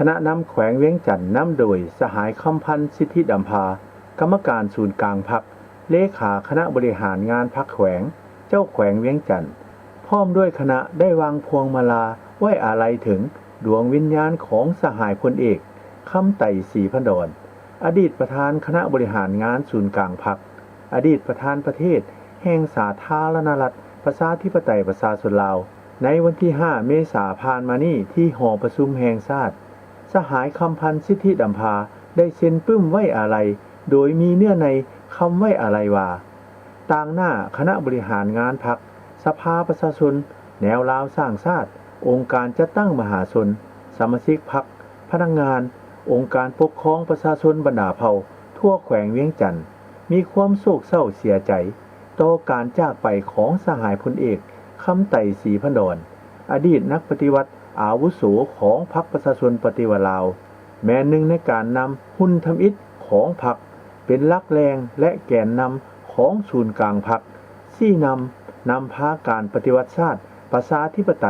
ຄະນະນຳແຂວງວຽງຈັນ ນຳໂດຍ ສະຫາຍ ຄຳພັນ ສິດທິດຳພາ ກຳມະການສູນກາງພັກ, ເລຂາຄະນະບໍລິຫານງານພັກແຂວງ, ເຈົ້າແຂວງວຽງຈັນ ພ້ອມດ້ວຍຄະນະ ໄດ້ວາງພວງມາລາໄວ້ອາໄລເຖິງດວງວິນຍານຂອງສະຫາຍພົນເອກ ຄຳໄຕ ສີພັນດອນ ອະດີດປະທານຄະນະບໍລິຫານງານສູນກາງພັກ, ອະດີດປະທານປະເທດແຫ່ງສາທາລະນະລັດ ປະຊາທິປະໄຕ ປະຊາຊົນລາວ ໃນວັນທີ ຫ້າ ເມສາ ຜ່ານມານີ້ ທີ່ຫໍປະຊຸມແຫ່ງຊາດ, ສະຫາຍ ຄຳພັນ ສິດທິດຳພາ ໄດ້ເຊັນປຶ້ມໄວ້ອາໄລ ໂດຍມີເນື້ອໃນຄຳໄວ້ອາໄລວ່າ: ຕາງໜ້າຄະນະບໍລິຫານງານພັກ, ສະພາປະຊາຊົນ, ແນວລາວສ້າງຊາດ, ອົງການຈັດຕັ້ງມະຫາຊົນ, ສະມາຊິກພັກ, ພະນັກງານ, ອົງການປົກຄອງປະຊາຊົນບັນດາເຜົ່າທົ່ວແຂວງວຽງຈັນ ມີຄວາມໂສກເສົ້າເສຍໃຈຕໍ່ການຈາກໄປຂອງສະຫາຍພົນເອກ ຄຳໄຕ ສີພັນດອນ ອະດີດນັກປະຕິວັດອາວຸໂສຂອງພັກປະຊາຊົນປະຕິວັດລາວ, ແມ່ນໜຶ່ງໃນການນຳຮຸ່ນທຳອິດຂອງພັກ, ເປັນຫຼັກແຫຼ່ງ ແລະ ແກນນຳຂອງສູນກາງພັກ, ຊີ້ນຳ ນຳພາການປະຕິວັດຊາດ ປະຊາທິປະໄຕ,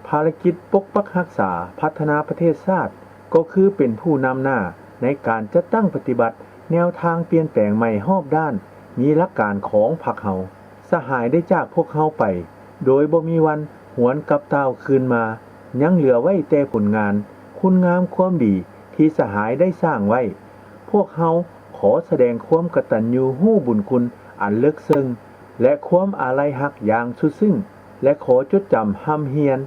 ພາລະກິດປົກປັກຮັກສາ, ພັດທະນາປະເທດຊາດ, ກໍຄືເປັນຜູ້ນຳໜ້າໃນການຈັດຕັ້ງປະຕິບັດແນວທາງປ່ຽນແປງໃໝ່ຮອບດ້ານ ມີຫຼັກການຂອງພັກເຮົາ. ສະຫາຍໄດ້ຈາກພວກເຮົາໄປ ໂດຍບໍ່ມີວັນຫວນກັບຕ່າວຄືນມາ, ຍັງເຫຼືອໄວ້ແຕ່ຜົນງານ, ຄຸນງາມຄວາມດີທີ່ສະຫາຍໄດ້ສ້າງໄວ້. ພວກເຮົາຂໍສະແດງຄວາມກະຕັນຍູຮູ້ບຸນຄຸນອັນເລິກເຊິ່ງ ແລະ ຄວາມອາໄລຮັກຢ່າງສຸດຊຶ້ງ ແລະ ຂໍຈົດຈຳຮ່ຳຮຽນ,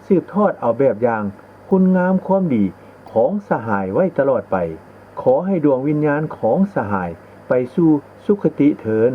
ສືບທອດເອົາແບບຢ່າງຄຸນງາມຄວາມດີຂອງສະຫາຍໄວ້ຕະຫຼອດໄປ. ຂໍໃຫ້ດວງວິນຍານຂອງສະຫາຍໄປສູ່ສຸຄະຕິເທີ້ນ.